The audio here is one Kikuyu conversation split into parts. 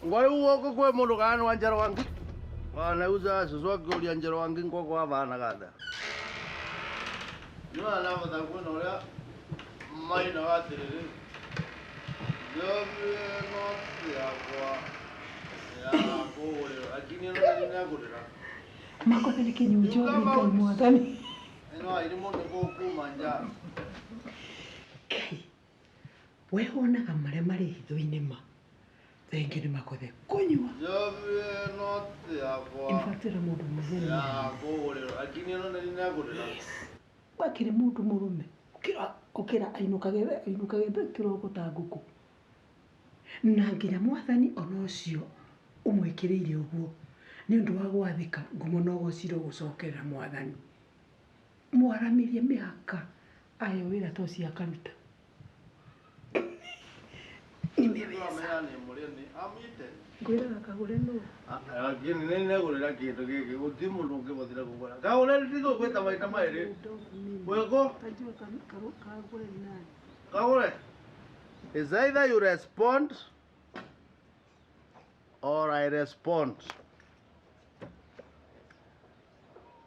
Ngwari gũkũ kwĩ mũndũ kana nĩ wa Njero Wangi? Wanauza cũcũ akĩũria Njero Wangi ngwako wabanaga atĩa? Nĩ wona kwĩna ũrĩa mainaga atĩrĩrĩ, njohi ĩno ti yakwa ya kũgũrĩrwo lakini ĩno nĩ ndĩnegũrĩra. Makothe nĩ kĩnyuo njohi Ngai mwathani. Ĩno irimũ nĩ gũkuma nja. Ngai, we wonaga marĩa marĩ hitho-inĩ ma. Thengiũ nĩ Makothe kũnyua. Njohi ĩno ti yakwa In fact ĩra mũndũ mwĩthĩ nĩ ya mwana. kũgũrĩrwo lakini ĩno nĩ ndĩnegũrĩra. Yes. Wakĩrĩ mũndũ mũrũme. Ũkĩra ũkĩra ainũkage ainũkage kĩroko ta ngũkũ. Na nginya mwathani ona ũcio ũmwĩkĩrĩire ũguo nĩ ũndũ wa gwathĩka ngumo na ũgoci gũcokerera mwathani. Mwaramĩrie mĩhaka aheo wĩra ta ũcio akaruta. Nimeweza. Ngwĩraga kagũre nũ? Lakini nĩ ndĩnegũrĩra kĩndũ gĩkĩ gũtirĩ mũndũ ũngĩbotire kũgũra. Kagũre ndigũgwĩta maita merĩ. Wĩkũ? Tajua kagũre ni nani? Kagũre. It's either you respond or I respond.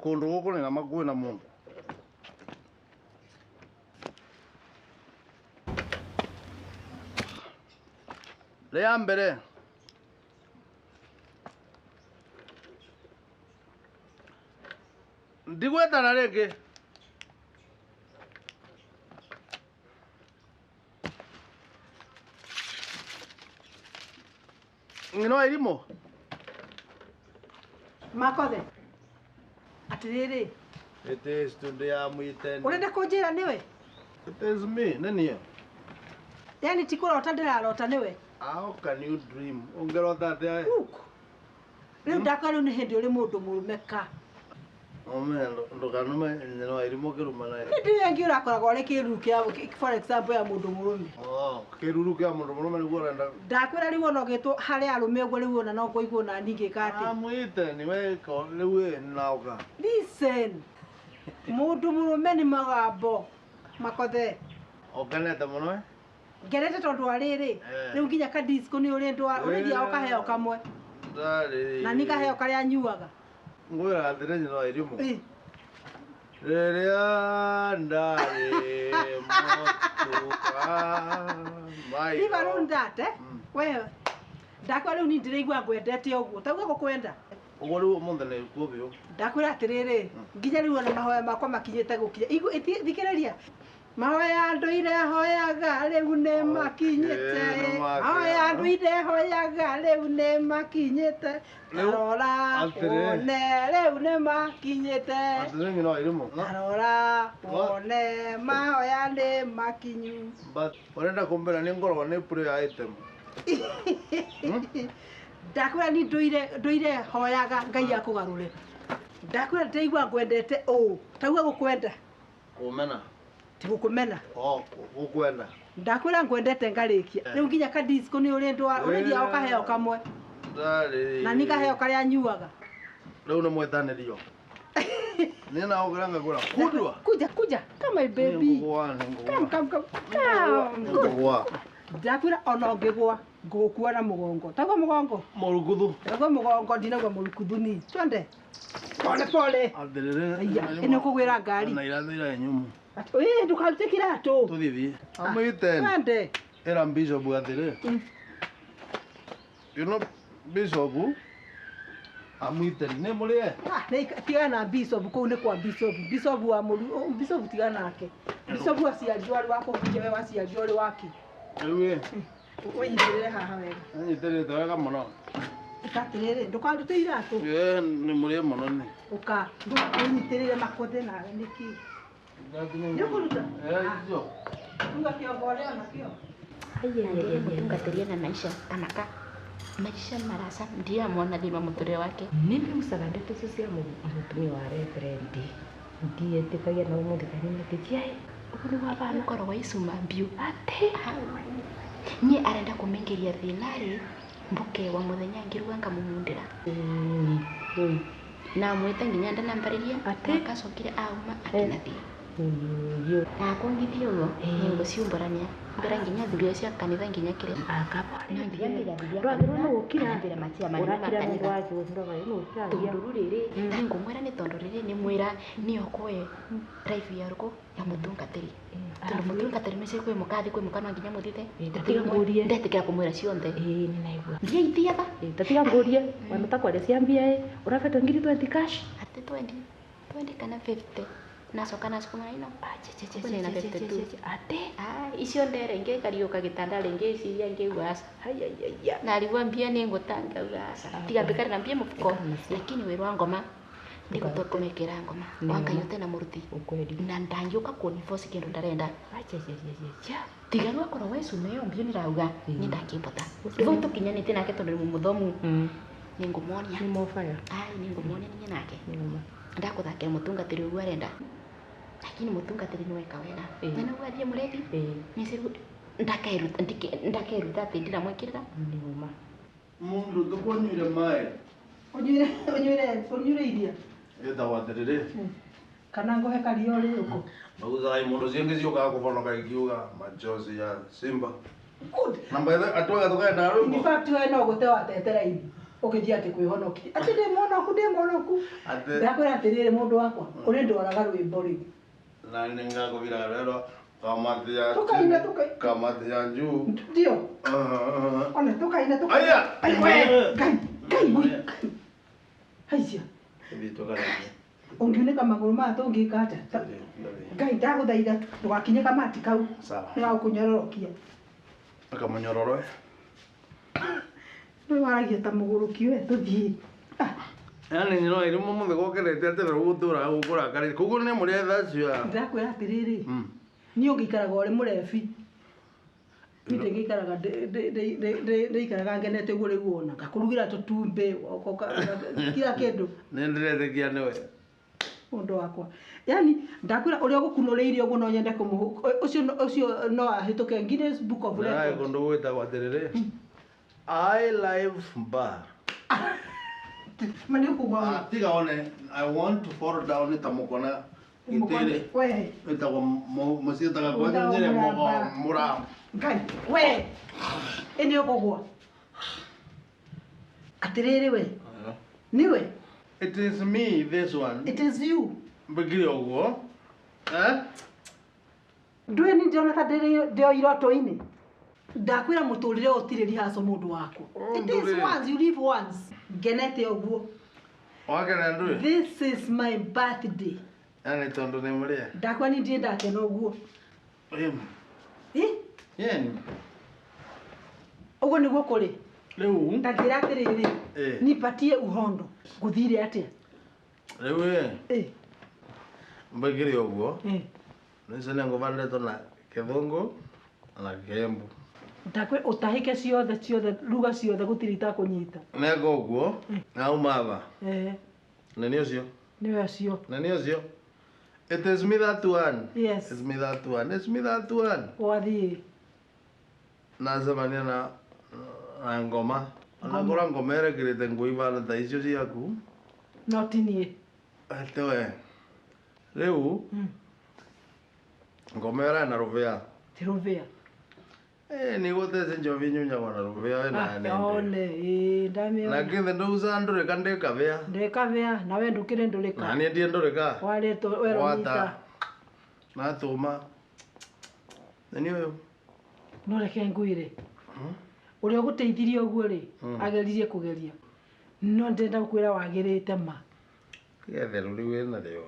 Kũndũ gũkũ nĩ nama kwĩna mũndũ. Rĩa mbere ndigwetana rĩngĩ. Ng'ino irimũ. Makothe. Atĩrĩrĩ, It is today I'm eating. ũrenda kũnjĩra nĩwe? It is me, nĩ niĩ. Yani ti kũrota ndĩrarota nĩwe? How can you dream? Ũngĩrota atĩa? Look. Rĩu ndakwa rĩu nĩ hĩndĩ ũrĩ mũndũ mũrũme ka. Ome ndũkanume nyina wa irimũ kĩrumana. Hĩndĩ ĩyo ĩngĩ ũrakoragwo ũrĩ kĩruru kĩa for example ya mũndũ mũrũme. Oh, kĩruru kĩa mũndũ mũrũme nĩguo ũrenda. Ndakwĩra rĩu ona ũgĩtwo harĩ arũme ũguo rĩu ona no ngũigwo na niĩ ngĩka atĩ. Amwĩte nĩ we ko rĩu ĩ naoka. Listen. Mũndũ mũrũme nĩ magambo. Makothe. Ũkenete mũno eh? Ngenete tondũ wa rĩrĩ. Eh. Rĩu nginya ka disco nĩ ũrĩ ndwa ũrĩthiaga ũkaheo kamwe. Ndarĩ. Na niĩ ngaheo karĩa nyuaga. Ngwĩra atĩrĩ nyina wa irimũ. Ĩ. Rĩrĩa ndarĩ mũtuka Leave alone maitho. that, eh? We ndakwa rĩu niĩ ndĩraigua ngwendete ũguo. Tauga gũkwenda. Ũguo rĩu ũmũthĩ nĩ kuo biũ. Ndakwĩra atĩrĩrĩ, nginya rĩu ona mahoya makwa makinyĩte gũkinya. Igu thikĩrĩria. Mahoya ndũire hoyaga rĩu nĩ makinyĩte. nĩ makinya. Mahoya ndũire hoyaga rĩu nĩ makinyĩte. Rĩu, Tarora atĩrĩ. wone rĩu nĩ makinyĩte. Atĩrĩ nyina wa irimũ. Tarora wone mahoya nĩ makinyu. But ũrenda kũmbĩra nĩ ngoragwo nĩ prayer item. Ndakwĩra ni ndũire hoyaga Ngai akũgarũre. Ndakwĩra ndĩraigua ngwendete ũũ. Tauga gũkwenda. Kũmena. Ti gũkũmena. Oh, gũkwenda. Ndakwĩra ngwendete ngarĩkia. Rĩu nginya ka disco nĩ ũrĩ ndwa ũrĩthiaga ũkaheo kamwe. Ndarĩ. Na niĩ ngaheo karĩa nyuaga. Rĩu nĩ mwetanĩrio. Nĩ na ũgĩra ngagũra. Kudwa. Kuja kuja come my baby. Nĩngũgũa, nĩngũgũa. Come come come. Come. Nĩngũgũa. Ndakwĩra ona ũngĩgũa ngũgũkua na mũgongo. Tauga mũgongo. Mũrukuthu. Tauga mũgongo ndinauga mũrukuthu ni. Twende. Pole pole. Atĩrĩrĩ. Aya, ĩno kũgwĩra ngari. Na iratũ ira nyũmũ. Ĩ ndũkarute kĩratũ. Tũthiĩ thiĩ. Amwĩte. Twende. Ĩra bishop atĩrĩ. You know bishop amwĩte nĩ mũrĩe. Ah, nĩ tigana na bishop kũu nĩ kwa bishop. Bishop wa mũru, bishop tigana nake. Bishop waciarirwo arĩ wa kũhunjia we waciarirwo ũrĩ wake. Rĩu ĩ. Wĩnyitĩrĩre haha wega. Anyitĩrĩte wega mũno. Ĩka atĩrĩrĩ, ndũkarute iratũ. Ĩ nĩ mũrĩe mũno nĩ. Ũka, wĩnyitĩrĩre makothe nawe nĩkĩ? Nĩ ũkũruta? Eh, icio. Ruga kĩongo ũrĩa nakĩo. Mũtungatĩri na maisha anaka maisha marasa ndiamwona thĩinĩ wa mũtũrĩre wake. Nĩndĩgucaga ndeto icio cia mũtumia wa reverend ndiĩtĩkagia na ũmũthĩ kana nĩmetĩkia ĩ. Ũguo nĩguo abana ũkoragwo icuma mbiũ. Atĩ Niĩ arenda kũmĩingĩria thĩna rĩ mbuke wa mũthenya ngĩruga ngamũmundĩra. Na mwĩta nginya ndanambarĩria Atĩ? mwaka acokire auma akĩnathiĩ. Nakongithia ũguo nĩngũciumbũrania mbere nginya athuri acio a kanitha nginya kĩrĩa Ndwagĩrĩirwo nĩ gũkira. Mbere maciama Ũrakira nĩ kanitha ndwagĩrĩirwo tondũ rĩu rĩrĩ nĩngũmwĩra nĩ tondũ rĩrĩ nĩ mwĩra nĩokoe life ya rũkũ ya mũtungatĩri tondũ mũtungatĩri nĩcio kwĩ mũkathi kwĩ mũka no nginya mũthithe Tatiga ngũrie. Ndetĩkĩra kũmwĩra cionthe Ĩĩ nĩ naigua. mbia ithiatha Tatiga ngũrie wana takwaria cia mbia ĩ ũrabetwo ngiri 20 cash. Atĩ 20 20 kana 50 nacoka nacukuma ino Kwĩna ina 52. Ate. Ah, icio ndere ngĩkariũka gĩtanda rĩngĩ iciria ngĩigua aca Hayayaya. narigwa mbia nĩngũtanga uga aca tiga mbĩkare na mbia mũbuko Ĩkara nacio. lakini wĩra wa ngoma ndĩgũtua kũmĩkĩra ngoma Nĩ wa Ngai ma. ũtena mũruti Ukweli. na ndangĩũka kũniboci kĩndũ ndarenda Achachachacha. tiga rĩu akorwo wecuma ĩyo mbio nĩrauga Mm. nĩ ndangĩmbota rĩu tũkinyanĩtie nake tondũ nĩ mũthomu nĩngũmuonia Nĩ mobaya. ai nĩngũmuonia niĩ nake Nĩ ma. ndakũthakĩra mũtungatĩri ũguo arenda lakini mũtungatĩri nĩweka wega Ĩĩ. na nĩguo athiĩ mũrebi Ĩĩ. nĩciru ndakeruta ndakeruta atĩ ndiramwĩkĩrĩra Nĩ ma. Mundu tukunyuire maĩ Ũnyuire ũnyuire ũnyuire iria ĩtagwo atĩrĩrĩ kana ngũhe karia ũrĩ ũkũ magucaga imondo ciĩngĩ ciũkaga kũbonoka ikiuga machozi ya simba Good. na by the atwaga tukaenda In rwĩmbo fact we no gũte watete raini ũgĩthiĩ atĩ kwĩhonokia atĩ ndĩ mũhonoku ndĩ mũhonoku atĩ ndakwĩra atĩrĩrĩ mũndũ wakwa ũrĩ ndwaraga rwĩmbo rĩu na nĩngakũbiraga rwĩrwo kamati ya Tukaina, chini, tukaina. kamati ya juu ndio Ah, ona tukaina Aya! Ai, we, Ngai Ngai we, Ngai haicia Ithiĩ tũkaragie. ũngiunĩka magũrũ maya tũngĩka atĩa Ngai ndagũthaitha ndũgakinye kamati kau Sawa. nĩgagũkũnyororokia Akamũnyororo nĩ waragia ta mũgũrũki we tũthiĩ Ah, yani nyino ĩrĩ mũthĩ gokerete atĩ rĩu gũtũraga gũkũrakarĩte koguo nĩ mũrĩa tha cio ndĩrakwĩra atĩrĩrĩ niĩ ũngĩikaraga ũrĩ mũrebi niĩ ndĩngĩikaraga ndĩikaraga ngenete ũguo rĩu wona ngakũrugĩra tũtumbĩ kila kĩndũ nĩ ndĩretĩkia nĩwe mũndũ wakwa yani ndakwĩra ũrĩa ũgũkunũrĩirie ũguo no nyende kũmũhũ ũcio ũcio no ahĩtũke Guinness Book of Ndĩraĩ Records kũndũ gwĩtagwo atĩrĩrĩ I live bar ma nĩ ũkũgwa Ah, tiga one I want to fall down nĩ ta mũkona gĩtĩrĩ we wĩtagwo mũciĩtaga Wĩtagwo kwanja nyĩrĩ mũramba. mũramba Ngai we ĩ nĩ ũkũgwa atĩrĩrĩ we nĩwe It is me this one it is you mbĩkire ũguo eh ndũĩ ni ndĩrona ta ndĩ o iroto-inĩ ndakwĩra mũtũrĩre ũtirĩ rihaco mũndũ wakwa it is Ndũrĩ. once you live once ngenete ũguo wakena ndũĩ this is my birthday yani tondũ nĩ mũrĩa ndakwĩra ni ndirĩ ndakena ũguo Ĩ, yeni ũguo nĩguo kũrĩ rĩu ta njĩra atĩrĩrĩ Eh. nipatie uhondo ngũthire atĩa rĩu ĩ Ĩ, mbĩkire ũguo ĩ. nĩcio nĩngũbandĩtwo na kĩthũngũ na kĩembu ndakwĩra ũtahĩke ciothe ciothe ruga ciothe gũtirĩ itakũnyita neka ũguo nauma tha Eh, na nĩ ũcio nĩwe ũcio na nĩ ũcio it is me that one Yes. it's me that one it's me that one wathiĩ nacemania na na ngoma onakora ngoma ĩrekĩrĩte nguo ibana ta icio ciaku no ti niĩ atĩ we rĩu Mm. ngoma ĩyo na rũbĩa ti rũbĩa ĩ nĩguo tece njobi nyunyagwo na rũbĩa Ah, ĩna nende one ĩ na ndamĩona kĩthĩ ndũuca ndũrĩka ndĩkabĩa ndĩkabĩa nawe ndũkĩrĩ na ndũrĩka niĩ ndiĩ ndũrĩka warĩtwo werũnyita gwata natũma nĩ nĩ ũyũ no reke ngwĩre ũrĩa ũgũteithirie ũguo rĩ ageririe kũgeria no ndĩrenda gũkwĩra wagĩrĩte ma getherũ rĩu wĩnarĩo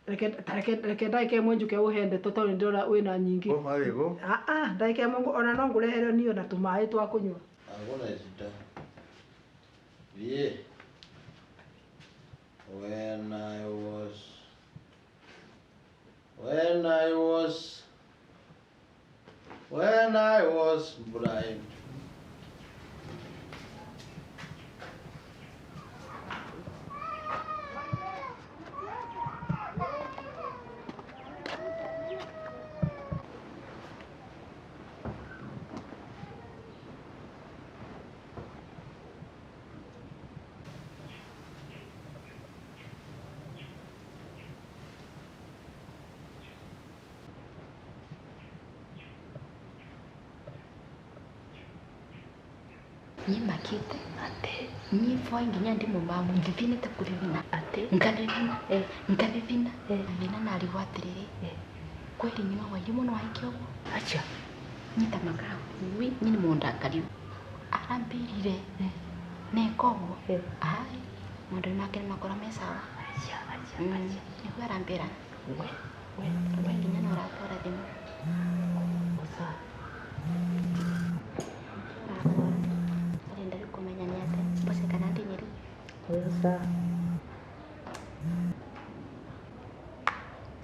reke ta reke reke ndagĩka ĩmwe njũke ũhe ndeto tondũ nĩndĩrona wĩna nyingĩ kũ mathiĩ kũ Ah, ah, ndagĩka ĩmwe ona no ngũrehere niĩ ona tũmaĩ twa kũnyua Hakuna shida. Vie. When I was when I was when I was blind. Nyimakite ate nyifwa nginya ndi mumamu thithinite kuthithina ate nkathithina nkathithina thina narigwo atiriri kweri nyuma wa irimu no aikie uguo acha nyita makau wi nyini mundakariu arambirire neka uguo ai maundu make nimakora me sawa acha acha acha niguo arambira we we we nginya no urabora thimu osa arenda kumenya ni ate mbose kana ndi nyeri osa.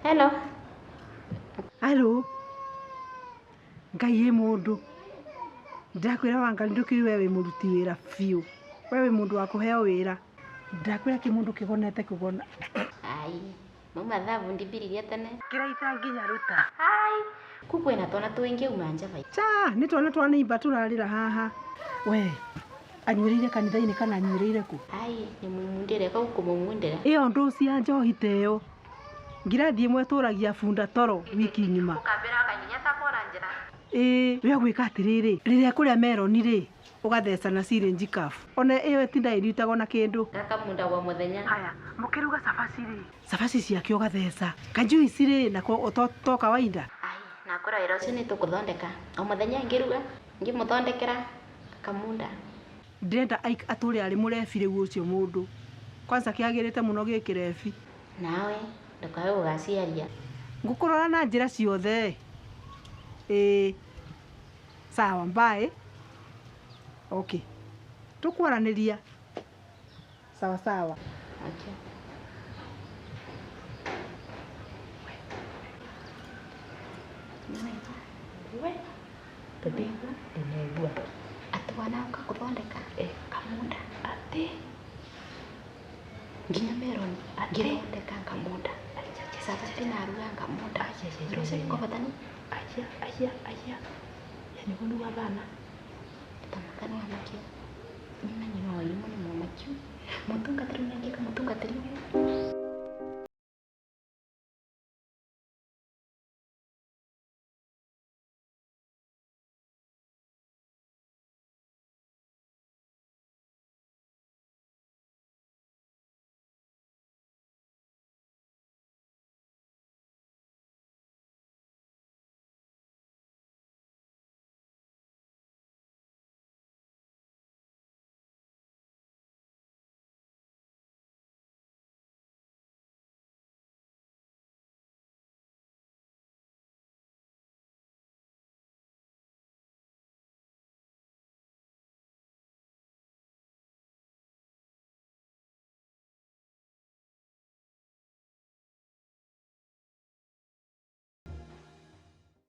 Hello. Hello. Ngai ĩ mũndũ. Ndakwĩra Wangari ndũkĩũĩ we wĩ mũruti wĩra biũ. We wĩ mũndũ wa kũheo wĩra. Ndakwĩra kĩmũndũ kĩgonete kũgona. Ai, mauma thabu ndimbiririe tene. Kĩraita nginya ruta. Ai, ku kwĩna twana twĩngĩ uma nja vai. Cha, nĩ twana twa neighbor tũrarĩra haha. We, anyuĩrĩire kanitha-inĩ kana anyuĩrĩire kũ? Ai, nĩ mumundĩre kau kũmumundĩra. Ĩyo ndũci ya njohi ta ĩyo. Ngirathi ĩmwe ĩtũragia bunda toro wiki ng'ima. Ũkambĩra kanyinya ta kora njĩra. Ĩĩ, we gwĩka atĩrĩrĩ, rĩrĩa kũrĩa meroni rĩ, ũgatheca na syringe cup. Ona ĩyo ĩtinda ĩrutagwo na kĩndũ. Gakamunda wa mũthenya. Haya, mũkĩruga cabaci rĩ. Cabaci ciake ũgatheca. Kajuici rĩ, nako to kawaida. Ai, nakũra wĩra ũcio nĩ tũkũthondeka. O mũthenya ngĩruga, ngĩmũthondekera gakamunda. Ndĩrenda atũre arĩ mũrebi rĩu ũcio mũndũ. Kwanza kĩagĩrĩte mũno gĩ kĩrebi. Nawe, ndũkae gũgaciaria. Ngũkũrora na njĩra ciothe. Ĩĩ. Sawa, bye. Okay. Tũkwaranĩria. Sawa sawa. Okay. We tũthi ndinaigua Atwana ũka kũthondeka kamunda ate nginya meroni ngĩthondeka ngamunda cabaci naruga ngamunda wĩra ũcio nĩngũbatani aya aya aya yani ũguo nĩguo abana tamaka nĩ wamakio nyina nyina wa irimũ nĩ mũmakiu mũtungatĩri nĩ angĩka mũtungatĩri ũguo.